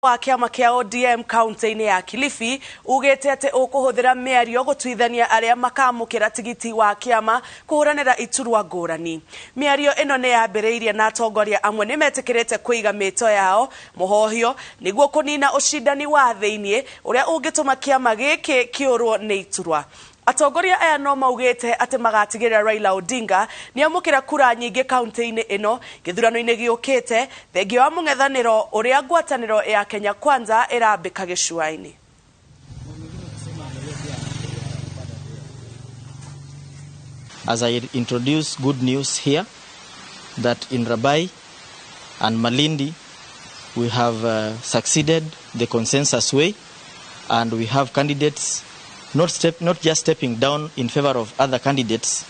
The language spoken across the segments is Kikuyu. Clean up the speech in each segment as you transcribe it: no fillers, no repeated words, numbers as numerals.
Wa kĩama kĩa ODM kaunti-inĩ ya Kilifi ugĩte atĩ ũkũhũthĩra mĩario gũtuithania arĩa makamũkĩra tigiti wa kĩama kũhũranĩra iturwa ngũrani. Mĩario ĩno nĩ yambĩrĩirie na atongoria amwe nĩ metĩkĩrĩte kũiga mĩto yao mũhohio nĩguo kũnina ũcindani wa thĩiniĩ ũrĩa ũngĩtũma kĩama gĩkĩ kĩũrwo nĩ iturwa. Atongoria aya no maugĩte atĩ magatigĩrĩra Raila Odinga nĩamũkĩra kura nyingĩ kaunti-inĩ ĩno gĩthurano-inĩ gĩũkĩte thengia wa mũng'ethanĩro ũrĩa ngwatanĩro ya Kenya Kwanza ĩrambĩka gĩcũa-inĩ. As I introduce good news here, that in Rabai and Malindi we have succeeded the consensus way, and we have candidates not just stepping down in favor of other candidates,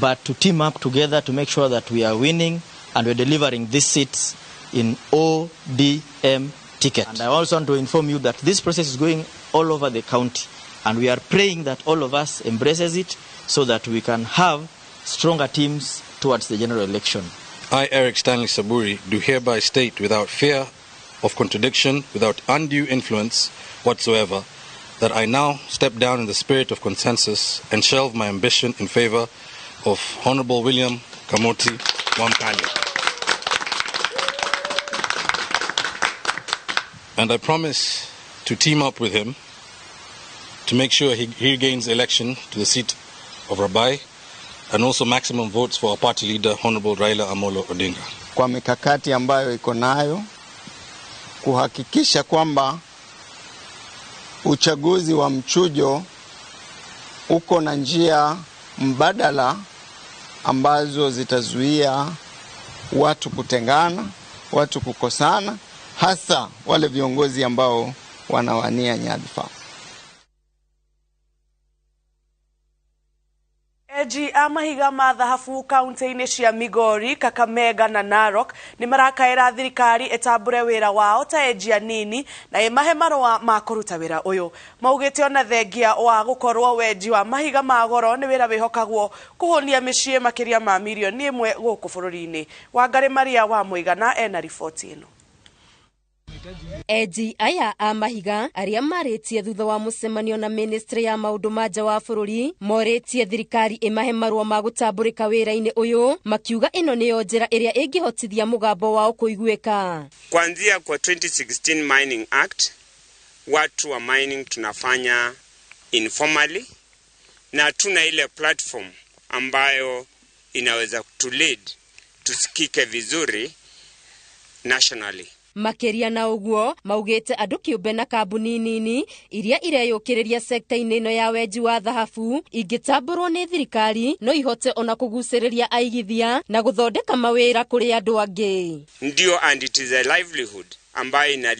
but to team up together to make sure that we are winning and we're delivering these seats in ODM ticket. And I also want to inform you that this process is going all over the county, and we are praying that all of us embraces it so that we can have stronger teams towards the general election. I, Eric Stanley Saburi, do hereby state without fear of contradiction, without undue influence whatsoever, that I now step down in the spirit of consensus and shelve my ambition in favor of Honorable William Kamoti Wampanya. And I promise to team up with him to make sure he gains election to the seat of Rabai and also maximum votes for our party leader, Honorable Raila Amolo Odinga. Kwa mikakati ambayo iko nayo kuhakikisha kwamba uchaguzi wa mchujo uko na njia mbadala ambazo zitazuia watu kutengana, watu kukosana, hasa wale viongozi ambao wanawania nyadhifa. Enji a mahiga ma thahabu kaunti-inĩ cia Migori, Kakamega na Narok nĩ marakaĩra thirikari ĩtambũre wĩra wao ta enji anini na ĩmahe marũa ma kũruta wĩra ũyũ. Maugĩte ona thengia wa gũkorwo wenji wa mahiga ma goro nĩ wĩra wĩhokagwo kũhũnia mĩciĩ makĩria ma mirioni 1 gũkũ bũrũri-inĩ. Wangari Maria wa Mũigana ena riboti ĩno. Enji aya a mahiga arĩa marĩtie thutha wa mũcemanio na ministry ya maũndũ ma nja wa bũrũri morĩtie thirikari ĩmahe marũa ma gũtambũrĩka wĩra-inĩ ũyũ, makiuga ĩno nĩyo njĩra ĩrĩa ĩngĩhotithia mũgambo wao kũiguĩka. Kuanzia kwa 2016 Mining Act, watu wa mining tunafanya informally na tuna ile platform ambayo inaweza kutulead tusikike vizuri nationally. Makĩria na ũguo maugĩte andũ kĩũmbe na kambuni nini iria ireyũkĩrĩria sekta-inĩ ĩno ya wenji wa thahabu ingĩtambũrwo nĩ thirikari no ihote ona kũgucĩrĩria aigithia na gũthondeka mawĩra kũrĩ andũ angĩ. Ndio, and it is a livelihood ambayo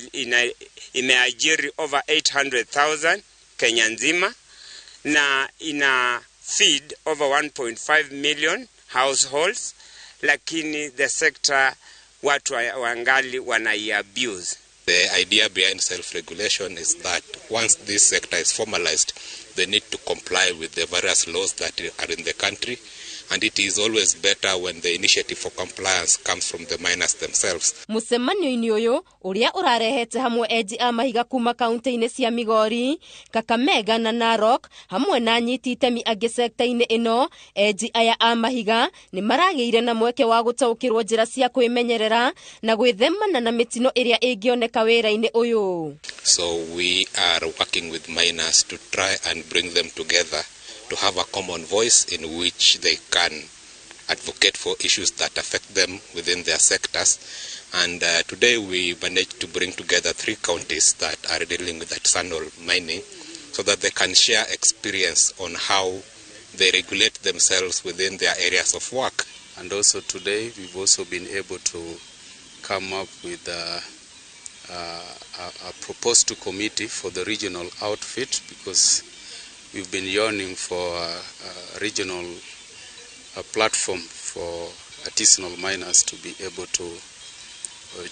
imeajiri over 800,000 Kenya nzima na ina feed over 1.5 million households, lakini the sector watu wangali wanaiabuse. The idea behind self-regulation is that once this sector is formalized, they need to comply with the various laws that are in the country, and it is always better when the initiative for compliance comes from the miners themselves. Mũcemanio-inĩ ũyũ ũrĩa ũrarehete hamwe enji a mahiga kuma kaunti-inĩ cia Migori, Kakamega na Narok hamwe na anyiti itemi angĩ sekta-inĩ ĩno, enji aya a mahiga nĩ maragĩire na mweke wa gũtaũkĩrwo njĩra cia kwĩmenyerera na gwĩthemana na mĩtino ĩrĩa ĩngĩoneka wĩra-inĩ ũyũ. So we are working with miners to try and bring them together to have a common voice in which they can advocate for issues that affect them within their sectors. And today we managed to bring together 3 counties that are dealing with artisanal mining so that they can share experience on how they regulate themselves within their areas of work. And also today we've also been able to come up with a proposed committee for the regional outfit, because we've been yearning for a regional platform for artisanal miners to be able to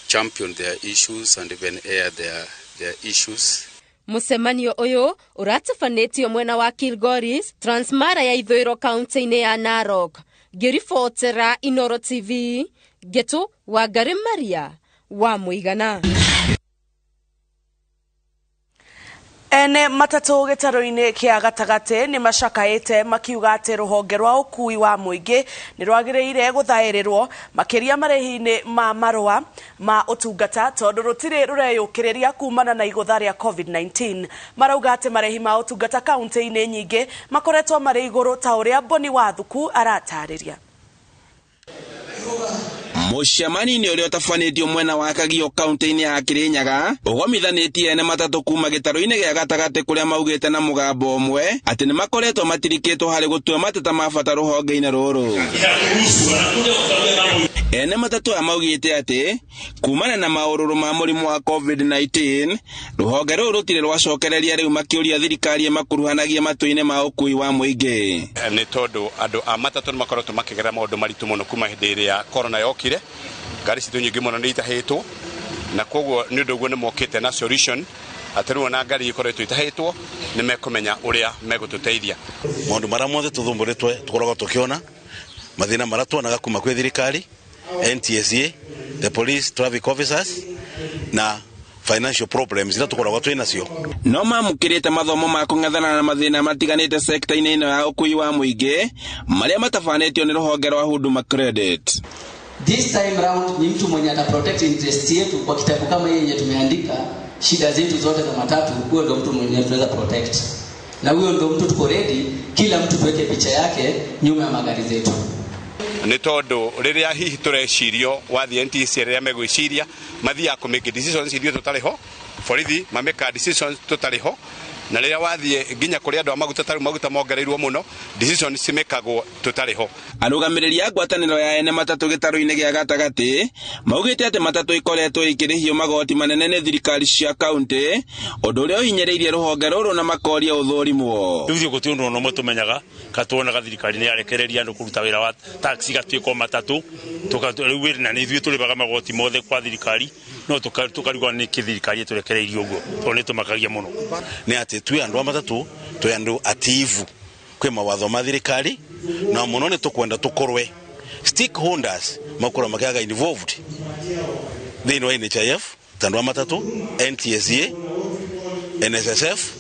champion their issues and even air their issues. Mũcemanio ũyũ ũratabanĩtio mwena wa Kilgoris, Transmara ya Ithũĩro kaunti-inĩ ya Narok. Ngĩribotera Inoro TV, Ngetu Wangari Maria wa Mũigana. Ene matatũ gĩtarũ-inĩ kĩa gatagatĩ nĩ macakaĩte makiuga atĩ rũhonge rwa ũkui wa mũingĩ nĩ rwagĩrĩire gũthaĩrĩrwo makĩria marĩhi-inĩ ma marũa ma ũtungata tondũ rũtirĩ rũreyũkĩrĩria kumana na igũtha rĩa COVID-19. Marauga atĩ marĩhi ma ũtungata kaunti-inĩ nyingĩ makoretwo marĩ igũrũ ta ũrĩa Boni Wathuku aratarĩria. Mũcemanio-inĩ ũrĩa ũtabanĩtio mwena wa Kagio kaunti-inĩ ya Kirinyaga ũgomithanĩtie ene matatũ kuma gĩtarũ-inĩ gĩa gatagatĩ kũrĩa maugĩte na mũgambo ũmwe atĩ nĩmakoretwo matirikĩtwo harĩ gũtua mateta ma bata rũhonge-inĩ rũrũ. Ene matatũ aya maugĩte atĩ kumana na maũrũrũ ma mũrimũ wa COVID-19 rũhonge rũrũ rũtirĩ rwacokereria rĩu makĩũria thirikari ĩmakuruhanagie matua-inĩ ma ũkui wa mũingĩ. Nĩ tondũ andũ a matatũ nĩmakoretwo makĩgerera maũndũ maritũ mũno kuma hĩndĩ ĩrĩa corona yokire. Ngari citũ nyingĩ mũno nĩ itahĩtwo na koguo nĩ ũndũ ũguo nĩ mokĩte na solution atĩ rĩu ona ngari ikoretwo itahĩtwo nĩ mekũmenya ũrĩa megũtũteithia. Maũndũ marĩa mothe tũthumbũrĩtwe tũkoragwo tũkĩona mathĩna marĩa tuonaga kuma kwĩ thirikari, NTSA, the police traffic officers na financial problems ira tukoragwo twĩ nacio. No mamũkĩrĩte mathomo ma kũng'ethana na mathĩna matiganĩte sekta-inĩ ĩno ya ũkui wa mũingĩ marĩa matabanĩtio nĩ rũhonge rwa Huduma Credit. This time round ni mtu mwenye ata protect interest yetu kwa kitabu kama hii yenye tumeandika shida zetu zote za matatu, huyo ndo mtu mwenye tunaweza protect. Na huyo ndo mtu tuko ready, kila mtu tuweke picha yake nyuma ya magari zetu. Nĩ tondũ rĩrĩa hihi tũrecirio wathiĩ NTSA rĩrĩa megwĩciria mathiaga kũ make decisions ithuĩ tũtarĩ ho, borithi mamĩka decisions tũtarĩ ho, na rĩrĩa wathiĩ nginya kũrĩ andũ a maguta tarĩu maguta mongereirwo mũno decisions cimĩkagwo tũtarĩ ho. Arũgamĩrĩri a ngwatanĩro ya ene matatũ gĩtarũ-inĩ gĩa gatagatĩ maugĩte atĩ matatũ ikoretwo ikĩrĩhio magoti manene nĩ thirikari cia kaunti ũndũ ũrĩa ũhinyĩrĩirie rũhonge rũrũ na makoria ũthũrimwo. Rĩu ithuĩ gũtirĩ ũndũ ona ũmwe tũmenyaga ka tuonaga thirikari nĩ yarekereria andũ kũruta wĩra wa taxi gatuĩka o matatũ rĩu wĩra na nĩ ithuĩ tũrĩhaga magoti mothe kwa thirikari no tũkarigwo nĩkĩ thirikari ĩtũrekereirie ũguo tondũ nĩ tũmakagia mũno. Nĩ atĩ twĩ andũ a matatũ twĩ andũ atiivu kwĩ mawatho ma thirikari na mũno nĩ tũkwenda tũkorwe stakeholders makorwo makĩaga involved thĩinĩ wa NHIF ta andũ a matatũ, NTSA, NSSF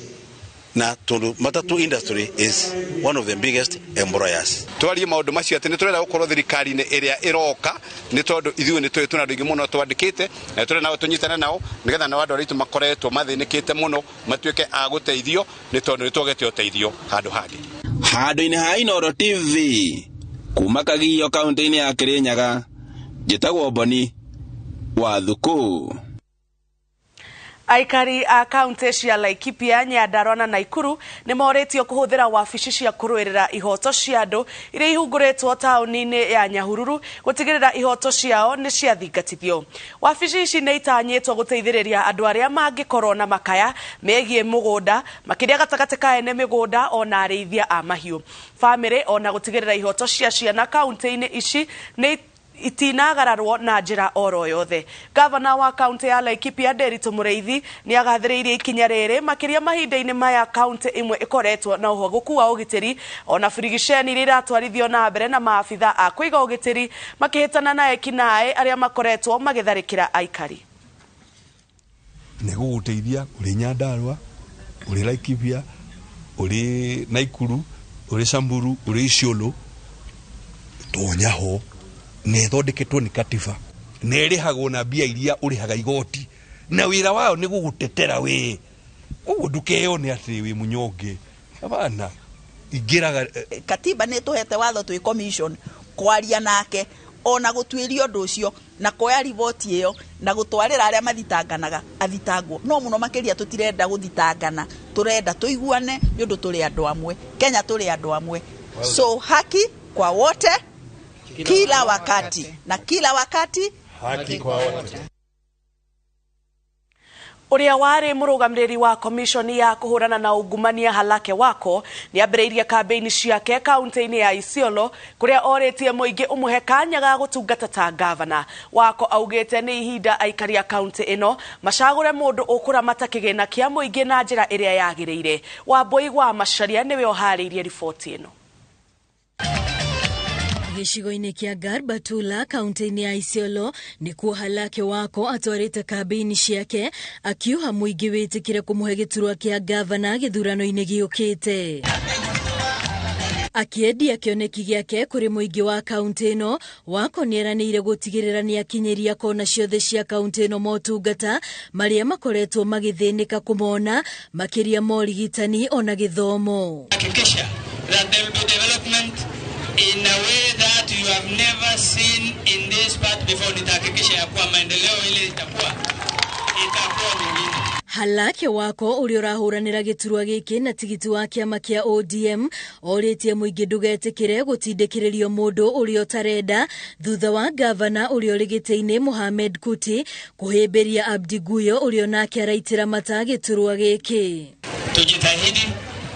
na tondũ matatu industry is one of the biggest employers. Twarie maũndũ macio atĩ nĩ tũrenda gũkorwo thirikari-inĩ ĩrĩa ĩroka nĩ tondũ ithuĩ nĩ tũĩ tũna andũ aingĩ mũno twandĩkĩte na tũrenda nao tũnyitane nao nĩgetha nao andũ arĩa aitũ makoretwo mathĩnĩkĩte mũno matuĩke a gũteithio nĩ tondũ nĩ twagete ũteithio handũ hangĩ. Handũ-inĩ ha Inooro TV kuma Kagio kaunti-inĩ ya Kirinyaga njĩtagwo Boni Wathuku. Aikari a kaunti cia Laikipia, Nyandarua na Nakuru nĩ morĩtio kũhũthĩra wabici cia kũrũĩrĩra ihoto cia andũ iria ihungũrĩtwo taũni-inĩ ya Nyahururu gũtigĩrĩra ihoto ciao nĩ ciathingatithio. Wabici ici nĩ itanyĩtwo gũteithĩrĩria andũ arĩa mangĩkorwo na makaya megiĩ mũgũnda makĩria gatagatĩ ka ene mĩgũnda ona arĩithia a mahiũ. Bamĩrĩ ona gũtigĩrĩra ihoto cia ciana kaunti-inĩ ici nĩ itinagararwo na njĩra oro yothe. Gavana wa kaunti ya Laikipia Nderitu Mũrĩithi nĩ agathĩrĩirie ikinya rĩrĩ makĩria mahinda-inĩ maya kaunti ĩmwe ĩkoretwo na ũhogoku wa ũgitĩri ona birigiceni iria iratwarithio na mbere na maabitha a kũiga ũgitĩri makĩhĩtana na ekinaĩ arĩa makoretwo magĩtharĩkĩra aikari. Nĩ gũgũteithia ũrĩ Nyandarua, ũrĩ Laikipia, ũrĩ Nakuru, ũrĩ Samburu, ũrĩ Isiolo, tonya ho nä ĩthondeketwo nĩ katiba na ĩrĩhagwo na mbia iria ũrĩhaga igoti na wĩra wayo nĩ gũgũtetera wee koguo ndũkeyone atĩ wĩ mũnyonge abana ingĩraga. Katiba nĩ ĩtũhete watho twĩ commission kwaria nake ona gũtuĩria ũndũ ũcio na kuoya riboti ĩyo na gũtwarĩra arĩa mathitanganaga athitangwo no mũno makĩria tũtirenda gũthitangana tũrenda tũiguane nĩ ũndũ tũrĩ andũ amwe Kenya tũrĩ andũ amwe. So haki kwa wote kila wakati na kila wakati haki kwa wote. Ũrĩa warĩ mũrũgamĩrĩri wa komishoni ya kũhũrana na ungumania Halake Wako nĩ ambĩrĩirie kambĩini ciake kaunti-inĩ ya Isiolo kũrĩa orĩtie mũingĩ ũmũhe kanya ga gũtungata ta gavana. Wako augĩte nĩ ihinda aikari a kaunti ĩno macagũre mũndũ ũkũramata kĩgĩna kĩa mũingĩ na njĩra ĩrĩa yagĩrĩire. Wambui wa Macharia nĩwe ũharĩirie riboti ĩno. Gĩcigo-inĩ kĩa Garbatula kaunti-inĩ ya Isiolo nĩkuo Halake Wako atwarĩte kambĩini ciake akiuha mũingĩ wĩtĩkĩre kũmũhe gĩturwa kĩa gavana gĩthurano-inĩ gĩũkĩte. Akĩendia kĩoneki gĩake kũrĩ mũingĩ wa kaunti ĩno, Wako nĩeranĩire gũtigĩrĩra nĩakinyĩria kona ciothe cia kaunti ĩno motungata marĩa makoretwo magĩthĩnĩka kũmona, makĩria morigitani ona gĩthomo. Hakikisha that there will be development in a way that you have never seen in this part before. Nitahakikisha ya kuwa maendeleo ile itakuwa nyingine. Halake Wako ũrĩa ũrahũranĩra gĩturwa gĩkĩ na tigiti wa kĩama kĩa ODM orĩtie mũingĩ ndũgetĩkĩre gũtindĩkĩrĩrio mũndũ ũrĩa ũtarenda thutha wa gavana ũrĩa ũrĩ gĩtĩ-inĩ Mohamed Kuti kũhĩmbĩria Abdi Guyo ũrĩa onake araitĩra mata gĩturwa gĩkĩ. Tujitahidi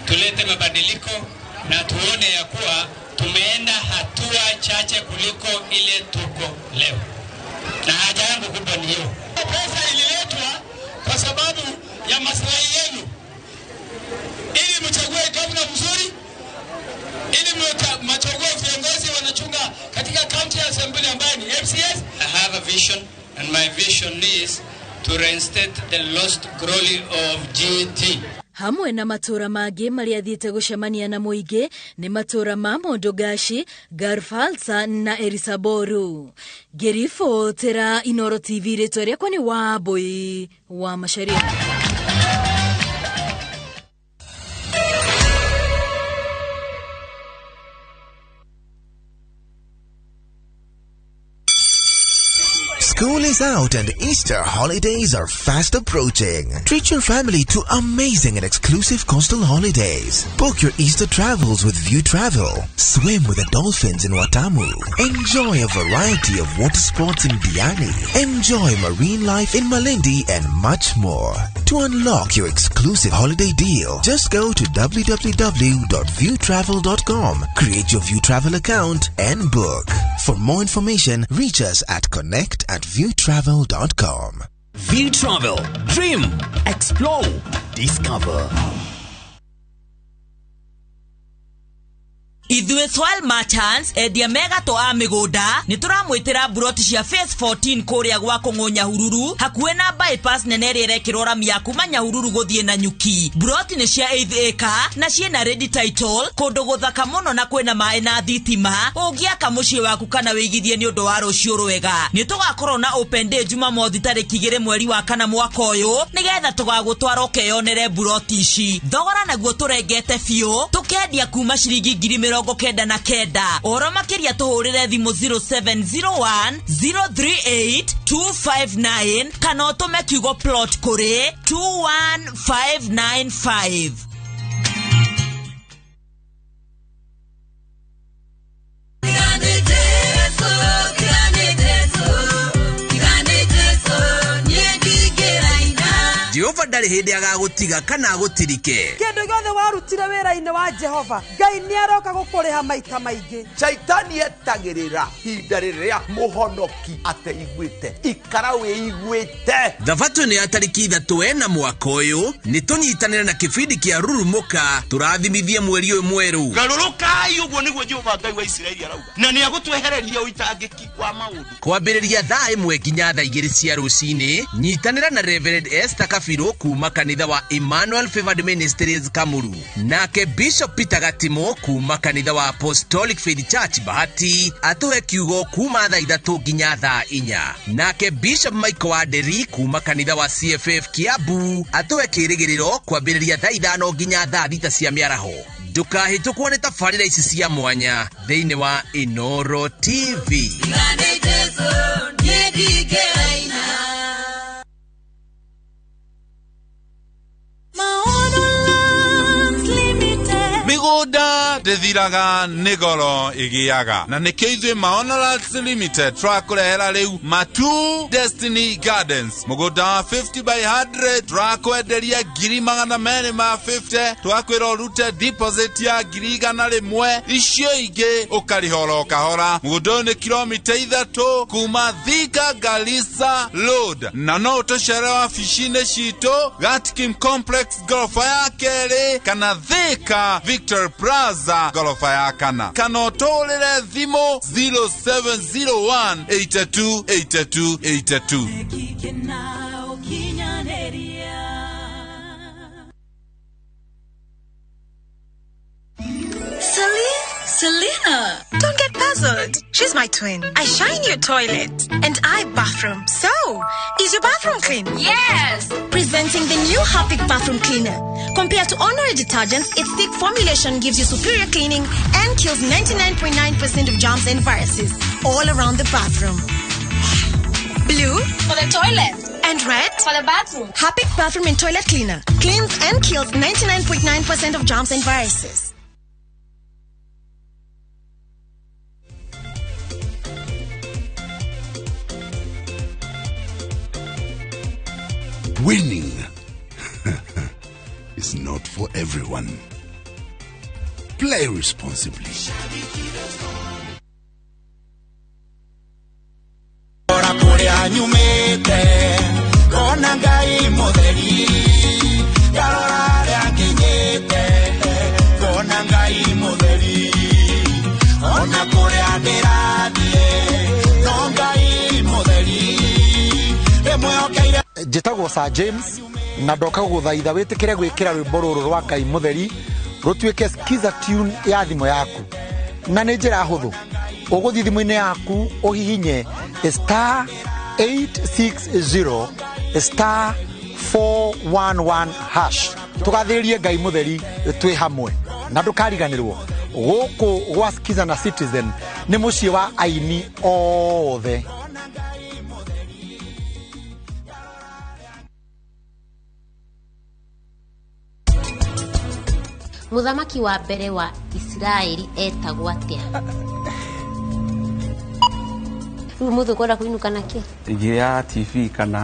tulete mabadiliko na tuone ya kuwa tumeenda hatua chache kuliko ile tuko leo, na haja yangu kubwa ni hiyo. Pesa ililetwa kwa sababu ya maslahi yenu, ili mchague gavana mzuri, ili mchague viongozi wanachunga katika county assembly ambayo ni FCS. I have a vision and my vision is to reinstate the lost glory of GT. Hamwe na matura mangĩ marĩa athiĩte gũcemania na mũingĩ nĩ matura ma Mondogashi, Garfalsa na Erisaboru. Ngĩribotera Inoro TV, rĩtwa rĩakwa nĩ Wambui wa Macharia. School is out and Easter holidays are fast approaching. Treat your family to amazing and exclusive coastal holidays. Book your Easter travels with View Travel. Swim with the dolphins in Watamu. Enjoy a variety of water sports in Diani. Enjoy marine life in Malindi and much more. To unlock your exclusive holiday deal, just go to www.viewtravel.com, create your View Travel account and book. For more information, reach us at connect@viewtravel.com. View Travel. Dream, explore, discover. Ithuĩ Soil Merchants endia megatũ a mĩgũnda nĩ tũramwĩtĩra mburoti cia phase 14 kũrĩa gwa Kũng'ũ Nyahururu hakuhĩ na bypass nene ĩrĩa ĩrekĩrwo rami ya kuma Nyahururu gũthiĩ na Nyuki. Mburoti nĩ cia 8 acre na ciĩna ready title, kũndũ gũthaka mũno na kwĩna maĩ na thitima. Ũngĩaka mũciĩ waku kana wĩigithie nĩ ũndũ wa rũciũ rwega. Nĩ tũgakorwo na open day Jumamothi tarĩki 2 mweri wa 4 mwaka ũyũ nĩgetha tũgagũtwara ũkeyonere mburoti ici. Thogora naguo tũrengete biũ, tũkendia kuma ciringi 99,000. Ũhoro makĩria tũhũrĩre thimũ 0701 038 259 kana ũtũme kiugo plot kũrĩ 21595. Jehova ndarĩ hĩndĩ agagũtiga kana agũtirike. Kĩndũ gĩothe warutire wĩra-inĩ wa Jehova, Ngai nĩ aroka gũkũrĩha maita maingĩ. Shaitani etagĩrĩra ihinda rĩrĩa mũhonoki ateiguĩte. Ikara wĩiguĩte. Thabatũ nĩ ya tarĩki 3 na mwaka ũyũ nĩ tũnyitanĩre na kĩbindi kĩa Rurumũka tũrathimithie mweri ũyũ mwerũ. Garũrũkai, ũguo nĩguo Jehova Ngai wa Isiraeli arauga, na nĩ agũtwehereria ũitangĩki wa maũndũ. Kwambĩrĩria thaa 1 nginya thaa 2 cia rũcinĩ, nyitanĩra na Reverend Esther Kabiro kuma kanitha wa Emmanuel Favored Ministries Kamuru, nake Bishop Peter Gatimo kuma kanitha wa Apostolic Faith Church Bahati atũhe kiugo kuma thaa 3 nginya thaa 4, nake Bishop Michael Wanderi kuma kanitha wa CFF Kiambu atũhe kĩrĩgĩrĩro kwambĩrĩria thaa 5 nginya thaa 6 cia mĩaraho. Ndũkahĩtũkwo nĩ tabarĩra ici cia mwanya thĩinĩ wa Inoro TV. Mĩgũnda ndĩthiraga nĩ goro ĩgĩaga, na nĩkĩo ithuĩ Maono Lands Limited tũrakũrehera rĩu Matu Destiny Gardens, mũgũnda wa 50 by 100 tũrakwenderia 250,000, tũgakwĩra ũrute deposit ya 100,000, icio ingĩ ũkarĩha oro kahora. Mũgũnda ũyũ nĩ kilomita 3 kuma Thika Garissa Road, na no ũtũcere wabici-inĩ citũ Gatkim Complex goroba ya kerĩ kana Thika Victor Plaza Gikomba ngoroba ya kana kana ũtũrĩre thimũ 0701 82 82 82. Celine? Selena! Don't get puzzled. She's my twin. I shine your toilet and I bathroom. So, is your bathroom clean? Yes! Presenting the new Harpic bathroom cleaner. Compared to ordinary detergents, its thick formulation gives you superior cleaning and kills 99.9% of germs and viruses all around the bathroom. Blue for the toilet and red for the bathroom. Harpic bathroom and toilet cleaner cleans and kills 99.9% of germs and viruses. Winning is not for everyone. Play responsibly. Njĩtagwo Sir James na ndoka gũgũthaitha wĩtĩkĩre gwĩkĩra rwĩmbo rũrũ rwa Ngai mũtheri rũtuĩke skiza tune ya thimũ yaku, na nĩ njĩra hũthũ. Ũgũthiĩ thimũ-inĩ yaku ũhihinye star 860 star 411 hash, tũgathĩrĩrie Ngai mũtheri twĩ hamwe, na ndũkariganĩrwo gũkũ gwa Skiza na Citizen nĩ mũciĩ wa aini othe. Mũthamaki wa mbere wa Isiraeli etagwo atĩa? Rĩu mũthĩ ũkwenda kũinũka nakĩ? Ingĩrĩa TV kana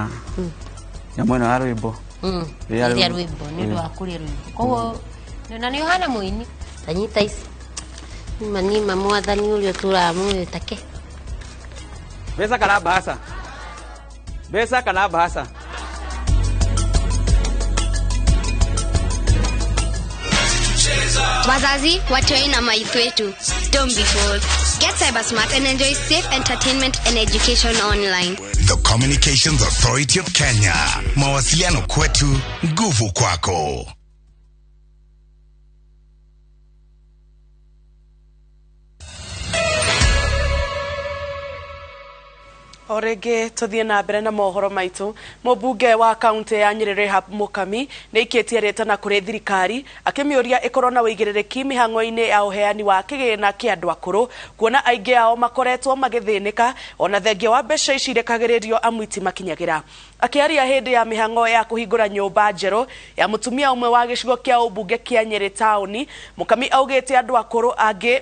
nyamũ ĩno ya rwĩmbo. Rĩrĩa rwĩmbo nĩ ũndũ wa kũrĩa rwĩmbo. Koguo na nĩ ũhana mũini. Tanyita ici. Nima nima mwathani ũrĩa ũtũraga muoyo take. Mbeca kana bahasha? Mbeca kana bahasha? Wazazi, watoi na maitho wetu, don't be fooled. Get cyber smart and enjoy safe entertainment and education online. The Communications Authority of Kenya. Mawasiliano kwetu, nguvu kwako. O rĩngĩ tũthiĩ na mbere na mohoro maitũ. Mũmbunge wa kaunti ya Nyĩrĩ Rehab Mukami nĩ aikĩtie rĩtana kũrĩ thirikari akĩmĩũria ĩkorwo na ũigĩrĩrĩki mĩhang'o-inĩ ya ũheani wa kĩgĩna kĩa andũ akũrũ, kuona aingĩ ao makoretwo magĩthĩnĩka ona thengia wa mbeca ici irekagĩrĩrio amu itimakinyagĩra. Akĩaria hĩndĩ ya mĩhang'o ya kũhingũra nyũmba njerũ ya mũtumia ũmwe wa gĩcigo kĩa ũmbunge kĩa Nyĩrĩ taũni, Mukami augĩte andũ akũrũ angĩ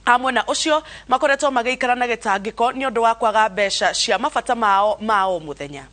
hamwe na ũcio makoretwo magĩikara na gĩtangĩko nĩ ũndũ wa kwaga mbeca cia mabata mao ma o mũthenya.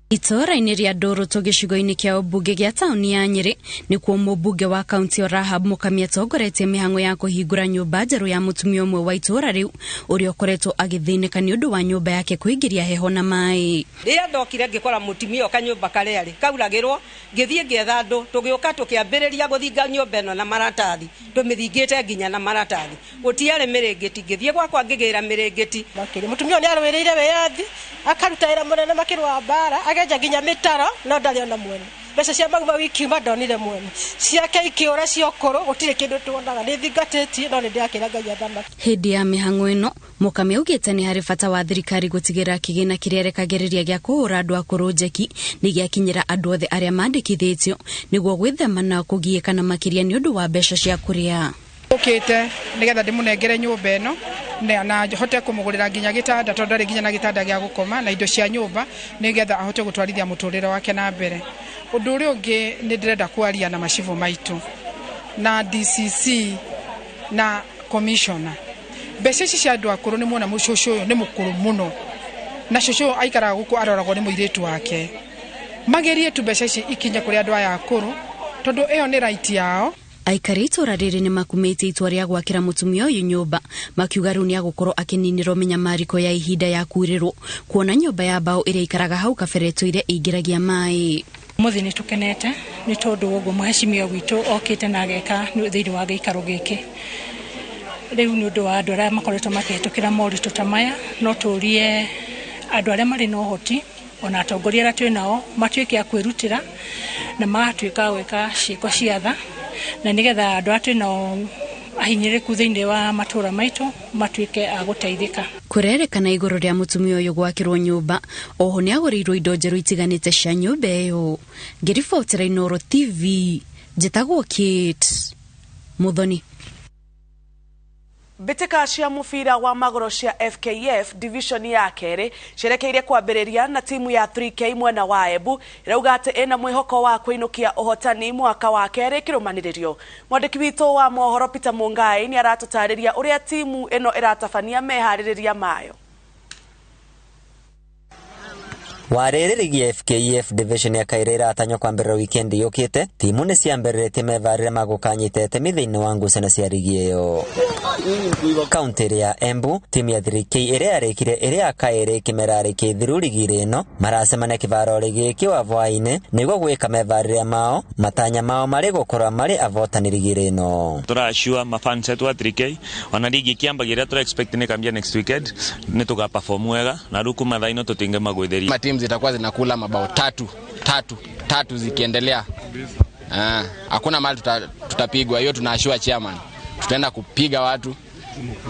Itũũra-inĩ rĩa Ndũrũtũ gĩcigo-inĩ kĩa ũmbunge gĩa taũni ya Nyĩrĩ nĩkuo mũmbunge wa kaunti Rahab Mukami atongoretie mĩhang'o ya kũhingũra nyũmba njerũ ya mũtumia ũmwe wa itũũra rĩu ũrĩa ũkoretwo agĩthĩnĩka nĩ ũndũ wa nyũmba yake kũingĩria heho na maĩ. Rĩrĩa ndokire ngĩkora mũtumia ũyũ kanyũmba karĩa rĩ kauragĩrwo, ngĩthiĩ ngĩetha andũ tũgĩũka tũkĩambĩrĩria gũthinga nyũmba ĩno na maratathi, tũmĩthingĩte nginya na maratathi, gũtiarĩ mĩrĩngĩti, ngĩthiĩ gwakwa ngĩgĩra mĩrĩngĩti. Mũtumia ũyũ nĩ arũĩrĩire wĩyathi, akaruta wĩra mũnene makĩrũa mbara, agenja nginya mĩtaro no ndarĩ ona mwene. Mbeca cia Mau Mau ikiuma ndonire mwene, ciake ikĩũra cia ũkũrũ gũtirĩ kĩndũ tuonaga, nĩ thingatĩtie no nĩ ndĩrakĩra Ngai athamaki. Hĩndĩ ya mĩhang'o ĩno Mukami augĩte nĩ harĩ bata wa thirikari gũtigĩrĩra kĩgĩna kĩrĩa ĩrekagĩrĩria gĩa kũhũra andũ akũrũ njeki nĩ gĩakinyĩra andũ othe arĩa mandĩkithĩtio nĩguo gwĩthema na kũgiĩka na makĩria nĩ ũndũ wa mbeca cia kũrĩa. Ũkĩte nĩgetha ndĩmũnengere nyũmba ĩno na hote kũmũgũrĩra nginya gĩtanda tondũ ndarĩ nginya na gĩtanda gĩa gũkoma na indo cia nyũmba nĩgetha ahote gũtwarithia mũtũrĩre wake na mbere. Ũndũ ũrĩa ũngĩ nĩ ndĩrenda kwaria na macibũ maitũ na DCC na commissioner. Mbeca ici cia andũ akũrũ nĩ muona mũcũcũ ũyũ nĩ mũkũrũ mũno na cũcũ ũyũ aikaraga gũkũ aroragwo nĩ mũirĩtu wake. Magerie tu mbeca ici ikinye kũrĩ andũ aya akũrũ tondũ ĩyo nĩ right yao. Aikari itũũra rĩrĩ nĩ makumĩtie itua rĩa gwakĩra mũtumia ũyũ nyũmba makiuga rĩu nĩagũkorwo akĩninĩrwo mĩnyamarĩko ya ihinda ya kurĩrwo kuona nyũmba ya mbaũ ĩrĩa ikaraga hau kabere ĩtũire ĩingĩragia maĩ. Mũthĩ nĩ tũkenete Nĩ tondũ ũguo mũhecimiwa witũ okĩte na ageka thĩinĩ wa gĩikaro gĩkĩ. Rĩu nĩ ũndũ wa andũ arĩa makoretwo makĩhĩtũkĩra moritũ ta maya, no tũrie andũ arĩa marĩ na ũhoti ona atongoria arĩa twĩ nao matuĩke a kwĩrutĩra na magatuĩka a gwĩka ciĩko cia tha, na nĩgetha andũ arĩa twĩ nao ahinyĩrĩku thĩinĩ wa matũra maitũ matuĩke a gũteithĩka. Kũrerĩkana igũrũ rĩa mũtumia ũyũ gwakĩrwo nyũmba, oho nĩagũrĩirwo indo njerũ itiganĩte cia nyũmba ĩyo. Ngĩribotera Inooro TV, njĩtagwo Kate Muthoni. Mbĩtĩka cia mũbira wa magũrũ cia FKF division ya kerĩ cierekeire kwambĩrĩria na timu ya 3K mwena wa Embu ĩrauga atĩ ĩna mwĩhoko wa kũinũkia ũhotani mwaka wa kerĩ kĩrũmanĩrĩrio. Mwandĩki witũ wa mohoro Peter Mungai nĩ aratũtarĩria ũrĩa timu ĩno ĩratabania meharĩrĩria mayo. Warĩrĩ rigi ya FKF division ya kaĩrĩ ĩratanywo kwambĩrĩria wikendi yũkĩte, timu nĩ ciambĩrĩrĩtie mevarĩre ma gũkanyita itemi thĩinĩ wa ngucanio cia rigi ĩyo. Kaunti ya Embu, timu ya 3K ĩrĩa yarĩkire ĩrĩ ya kaĩrĩ kĩmera gĩthiru rigi ĩno maracemania kĩvaro gĩkĩ wa hwaĩ-inĩ nĩguo gwĩka mevarĩre mao, matanya mao marĩ gũkorwo marĩ avotani rigi ĩno. Tũracua mafans etu a 3K ona rigi ĩkĩambagĩrĩria tũra expect nĩ kambia next weekend nĩ tũga perform wega na rĩu kuma thaa ino tũtingĩmagũithĩria. Teams zitakuwa zinakula mabao 3-3-3 zikiendelea. Hakuna mahali tutapigwa, hiyo tunaashua chairman. Tutaenda kupiga watu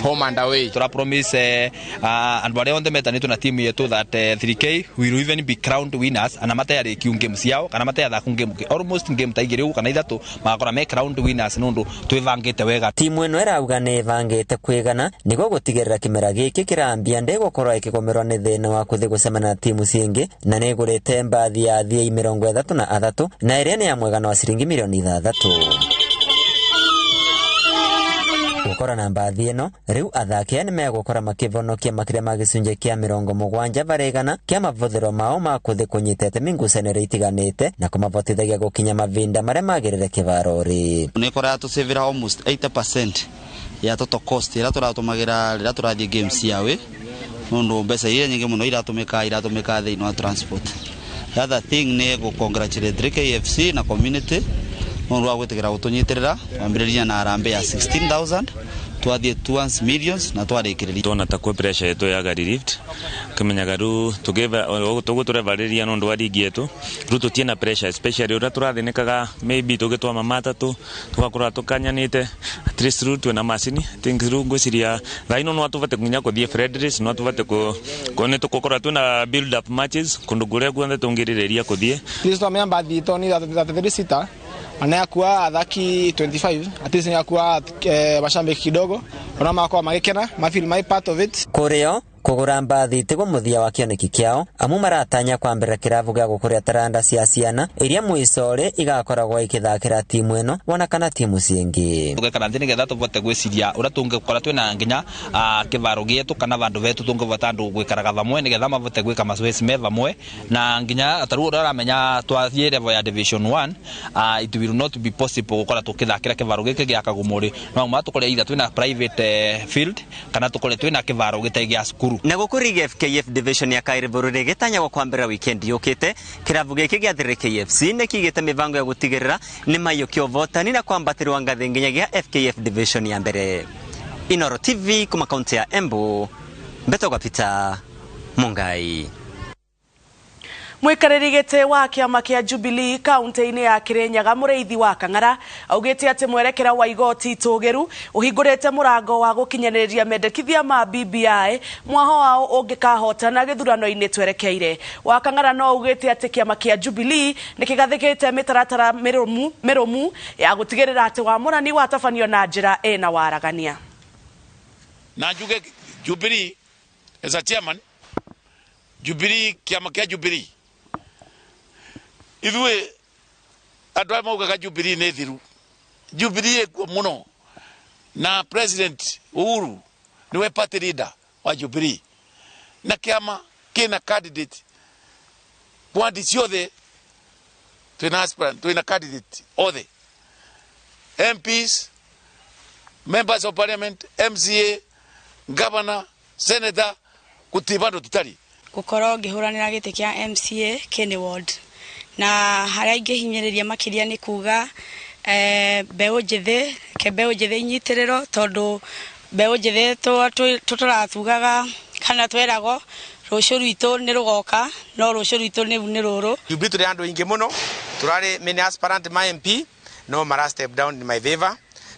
home and away. Tura promise and wale on the metanito na timu yetu that 3K will even be crowned winners ana matayari kiu games yao kana matayari ku game almost game ta igiri kana ithatu magakora me crowned winners nundu twivangite wega. Timu ino irauga ni ivangite kwigana niguo gutigirira kimera giki kirambia ndigukorwo ikigumirwo ni thina wa kuthi gucemania na timu cingi na ni igurite mbathi ya athii 33 na iria ni ya mwegano wa ciringi milioni 6. Gukora na mbathi ĩno rĩu athaki aya nĩmegũkora makĩvonokia makĩria ma gĩcunjĩ kĩa 70 varĩgana kĩa mavũthĩro mao ma kũthĩ kũnyita itemi ngucanio itiganĩte na kũmavotithagia gũkinya mavinda marĩa magĩrĩre kĩvaro-rĩ. Nĩ tũsavĩra almost 80% ya total cost ĩrĩa tũratũmagĩra rĩrĩa tũrathiĩ games cia away nũndũ mbeca iria nyingĩ mũno iratũmĩka thĩinĩ wa transport. The other thing nĩ gũ congratulate 3KFC na community nũndũ wa gwĩtĩkĩra gũtũnyitĩrĩra twambĩrĩria na harambee ya 16,000 twathiĩ 2 millions na twarĩkĩrĩria. Twona ta kwĩ pressure yetu yaga relieved kimenyaga riu tũgũtũrevarĩria nũndũ wa rigi yetu riu tũtiĩ na pressure especially ũrĩa tũrathinĩkaga maybe tũgĩtwama matatũ tũgakorwo tũkanyanĩte at least riu twĩna macini think riu ngwĩciria thaa ino no tũbate nginya kũthiĩ Fredricks no tũbate nĩ tũgũkorwo twĩna build up matches kũndũ kũrĩa guothe tũngĩrĩrĩria kũthiĩ. Twamenya mbathi itũ nĩ 36 anayakuwa athaki 25 at least niyakuwa mashabiki kidogo ona makwa magikena ma feel my part of it. Kurio kugura mbathi tiguo muthia wa kioneki kiao amu maratanya kwambĩrĩria kĩrabu gĩa gũkũria taranda cia ciana iria mwicore igakoragwo ikithakĩra timu ĩno wona kana timu ciingĩ. Tũgekara nthĩ nĩgetha tũvote gwĩciria ũrĩa tũngĩkora twĩna nginya kĩvaro gĩetũ kana vandũ vetũ tũngĩvota andũ gwĩkaraga vamwe nĩgetha mavote gwĩka mazoezi me vamwe na nginya ta rĩu ũrĩa ũramenya twathiĩ level ya division 1 it will not be possible gũkora tũkĩthakĩra kĩvaro gĩkĩ gĩa Kagũmũrĩ no ma tũkore either twĩna private field kana tũkore twĩna kĩvaro gĩtarĩ gĩa cukuru. Na gũkũ rigi FKF division ya kaĩrĩ bũrũri gĩtanyagwo kwambĩrĩria weekend yũkĩte, kĩrabu gĩkĩ gĩa 3KFC nĩkĩigĩte mĩbango ya gũtigĩrĩra nĩ maiyũkia ũvotani na kwambatĩrwo ngathĩ nginyagia FKF division ya mbere. Inooro TV kuma kaunti ya Embu, Mbetogwa Peter Mungai. Mwikarĩri gĩtĩ wa kĩama kĩa Jubilee kaunti-inĩ ya Kirinyaga Mũrĩithi wa Kang'ara augĩte atĩ mwerekera wa igoti itũgĩru ũhingũrĩte mũrango wa gũkinyanĩria mendekithia ma BBI mwaho wao ũngĩkahotana gĩthurano-inĩ twerekeire. Wa Kang'ara no augĩte atĩ kĩama kĩa Jubilee nĩkĩgathĩkĩte mĩtaratara mĩrũmu ya gũtigĩrĩra atĩ wamũrani watabanio na njĩra ĩna waragania. Na njuge Jubilee as a chairman, Jubilee kĩama kĩa Jubilee ithuĩ andũ arĩa maugaga Jubilee nĩ thiru, Jubilee ĩkuo mũno na President Uhuru niwe party leader wa Jubilee na kĩama kĩna candidate wadi ciothe twĩna aspirant, twĩna candidate othe, MPs, members of parliament, MCA, governor, senator, gũtirĩ vandũ tũtarĩ. Gũkorwo ngĩhũranĩra gĩtĩ kĩa MCA Kĩnĩ Ward Na harĩa ingĩhinyĩrĩria makĩria nĩ kuga mbeũ njĩthĩ, ke mbeũ njĩthĩ inyitĩrĩrwo, tondũ mbeũ njĩthĩ tũtũratugaga kana tweragwo rũciũ rwitũ nĩ rũgoka, no rũciũ rwitũ nĩ rũrũ. Jubilee tũrĩ andũ aingĩ mũno, tũrarĩ many aspirant ma MP no mara step down in my favor,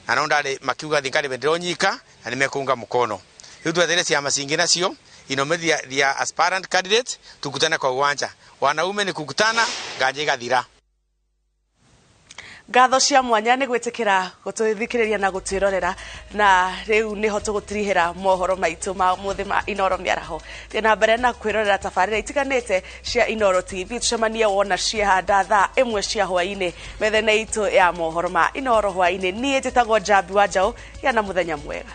na no ndarĩ makiuga thirikari ndĩronyika na nĩ mekũunga mkono. Rĩu twetereire ciama cingĩ nacio inomithia their aspirant candidate, tukutane kwa uwanja. Wanaume ni kukutana, nganja igathira. Ngatho cia mwanya nĩ gwĩtĩkĩra gũtũthikĩrĩria na gũtwĩrorera, na rĩu nĩho tũgũtirihĩra mohoro maitũ ma ũmũthĩ ma Inoro mĩaraho. Thiĩ na mbere na kwĩrorera tabarĩra itiganĩte cia Inoro TV. Tũcemanie wona ciehanda thaa 1 cia hwaĩ-inĩ metha-inĩ itũ ya mohoro ma Inoro hwaĩ-inĩ. Niĩ njĩtagwo Njambi wa Njaũ. Gĩa na mũthenya mwega.